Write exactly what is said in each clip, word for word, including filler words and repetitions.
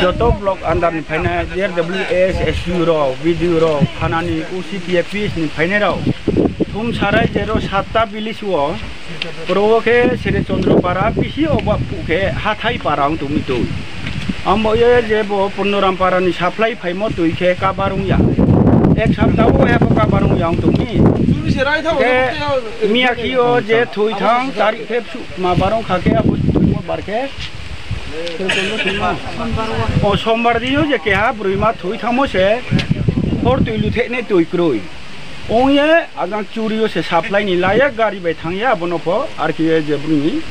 Joto block under ni phainai, R W S, S D O rao, B D O rao, thana ni O C P F ni phainai rao. Thumsarai je ro satta village wo, ro wo khe Sere Chondro para bisi oba phuh khe hathái para ong tong mi toi. Abo ye je bo Purnoram para ni supply phaimo toi khe cover ong ya. Ek sapta wo ya pho cover ong ya ong tong mi. Khe miyakhe yo je thoi thang tarik khe bsuh ma barong kha khe abo toi mo bar khe. O sombar di yo je keha broima thoi thangmo se, hor toi lutheh nai toi kroi. Ong ye ajang churi yo se supply ni la ye gari bai thanng ye abo no pho, ar khe ye je bru ni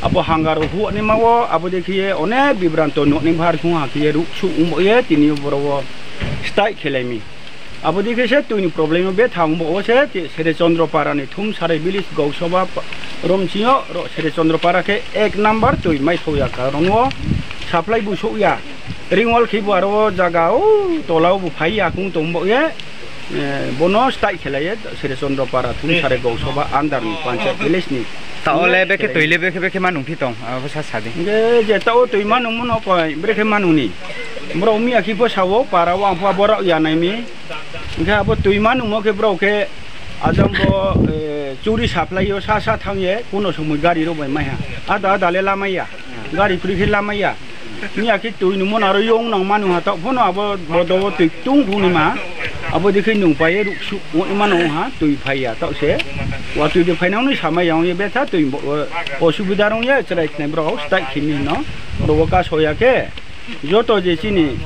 abo hangaro huh naima wo, abo dei khe ye onek bibranto nuh nai bhar khong ha khe ye ruhsuh ongbo ye tini yo boro wo strike khelai mi. Abo dei khe se toi ni problem yo betha ongbo wo se, Sere Chondro para ni Thumsarai village gausoba rom ching yo ro Sere Chondro para khe ek number toi mai thao ya karon wo supply bu souh ya. Ringwall khe bu aro wo zaga o tola wo bu phai ya kung tong bo ye, bo no strike khelai ye Sere Chondro para Thumsarai gausoba under ni panchayat village ni. Taoh le bekhe toi le bekhe bekhe manung phi tong, abo sa sa di. Hing khe je taoh toi manungmo no koi brekhe manung ni. Brao miyakhe pho sa wo para wo ang pho abo rao ya nai mi. Hing khe abo toi manungmo khe brao khe ajang bo churi supply yo sa sa thanng ye kuno somoi gari rao bai mai ha. Ada ada le lamai ya. Gari kroi khe lamai ya. Miyakhe toi nungmo no aro yong nang manung ha taoh pho no abo bodo wo toi ktung phung ni ma. Abo dei khe nung pai ye ruhsuh ongnaima no ong ha toi phai ya taoh se. Watoi de phainang ni samai ya ong ye betha toi bo, osubida rong ye chrai khnai brao strike khe mi hing no. Oro wo kaso ya khe joto je chini,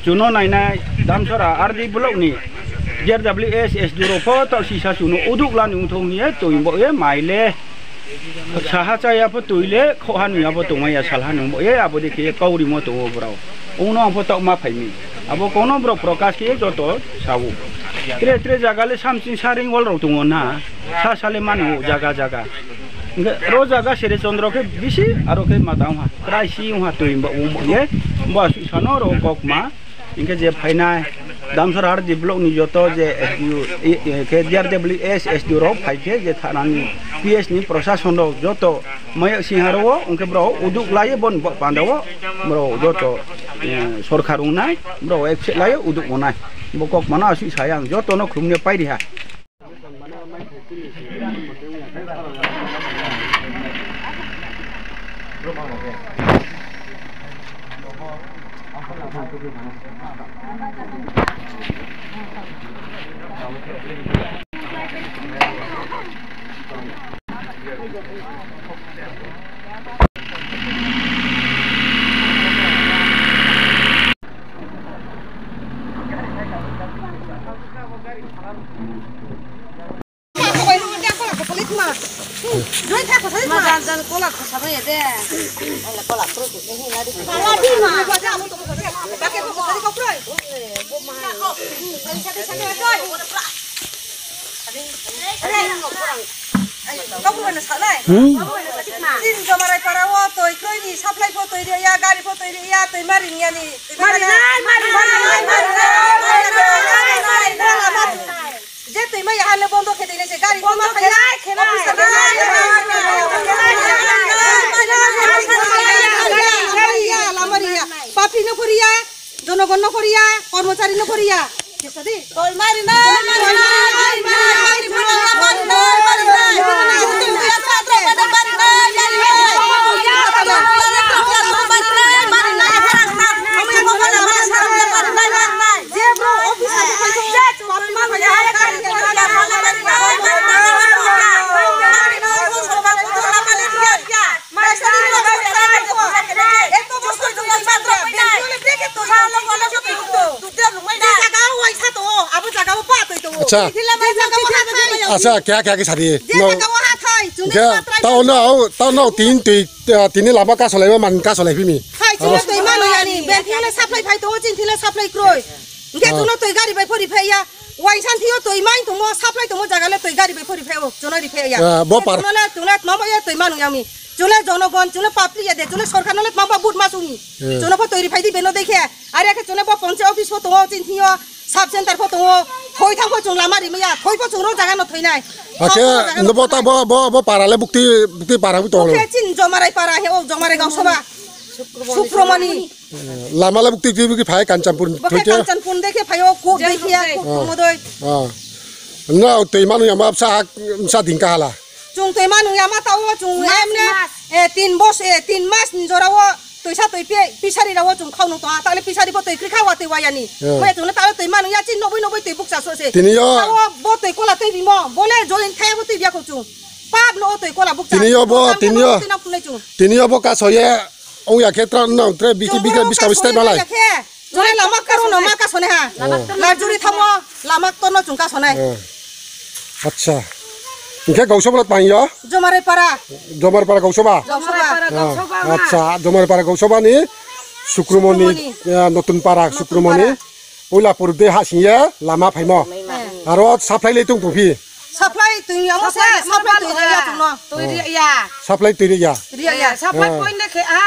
chung no nainai Damsara R D block ni R W S, S D O rao pho taoh sisa chung no uduh la ni ong thou hing ye toi bo ye mai le. Saha chá ya pho toi le, khohha nung ya pho tongmai ya, salha nung bo ye, abo dei khe ye kaurimo tong ou brao. Ong no ang pho taoh ma phai mi. Abo kong no brao prokash khe ye joto sa ou. Tre tre zaga le samching sa ring wall rao tong ou na. Sa sa le mano zaga zaga. Hing khe ro zaga Sere Chondro khe bisi, aro khe mata ong ha. Krai si ong ha toi bo ong bo ye. Bo asuh sa no ro kau kma. Hing khe je phainai Damsara R D block ni joto je S D O, khe D R W S, S D O rao phai khe je thana ni P S ni prosason rao joto mai ya sing ha ro wo, ong khe brao uduh la ye bo ni panda wo, brao joto sorkar ong nai, brao accept la ye uduh ong nai. Bo kau kma no asuh sa yang joto no khlum ye pai ri ha. Chini Jomarai para wo toi kroi ni supply pho toi ri ya, gari pho toi ri ya, toi ma ri ya ni. Je toi mai ya ha le bondo khe dei nai se gari bondo khe nai. Lama ri ya, lama ri ya. Papri no pho ri ya, jonogon no pho ri ya, kormochari no pho ri ya. Toi mari nai, mari nai, mari nai, mari nai. Acha, keha keha khe sa di. Khe tao no, tao no tini toi, tini lama kasolaima man kasolai phi mi. Hai, chung no toi mano ya ni, ben thing le supply phai tong ou, chini thing le supply kroi. Hing khe chung no toi gari bai pho ri phai ya. Uaingsa thing yo toi mai tongmo, supply tongmo zaga le toi gari bai pho ri phai ou, chung no ri phai ya. Bo para chung no le, chung le tma bo ye toi mano ya mi. Chung le jonogon, chung le papri ya de, chung le sorkar no le tma bo vote ma sung mi. Chung no pho toi ri phai di beno dei khe. Are khe chung le bo panchayat office pho tong ou, chini thing yo sub center pho tong ou, thoi thang pho chung lama ri mai ya, thoi pho chung ro zaga no thoi nai. Akhe no bo ta bo, bo, bo para le bukti, bukti para bu tong ou. Khe chini Jomarai para he ou, Jomarai gausoba. Sukromoni. Lama le buktui tui bukti phai Kanchanpur. Bo khe Kanchanpur dei khe phai o, kuk dei khe ya, kuk tongmo dei. No tui manu ya ma bsa ha, bsa ding kaha la. Chung tui manu ya ma ta o chung emne, tin bos, tin mas ni jora o tuisa tui pi, pisari rao o chung khau nung tong ha. Tale pisari bo tui kri kha wa tui wa ya ni. Bo ya chung le tale tui manu ya chini noboi noboi tui bukcha so se. Tini yo. Bo tui kola tui bimo, bo le join thai bo tui bia kho chung. Pap no o tui kola bukcha. Tini yo bo, tini yo. Tini yo bo kaso ye, ong ya khe tra nang tre bikhe bikhe biska biska malai. Jore lama karo no ma kaso nai ha. Lajuri thamo, lama ktor no chung kaso nai. Acha. Hingkhe gausoba lo tang yo? Jomare para. Jomare para gausoba? Gausoba. Acha, Jomare para gausoba ni Sukrumoni, Notun para Sukrumoni. Oila pur de ha sing ye lama phaimo. Aro supply le tong tong phi. Supply tui ya mo se, supply tui ya chung no. Supply tui ri ya. Ri ya. Supply point le khe a.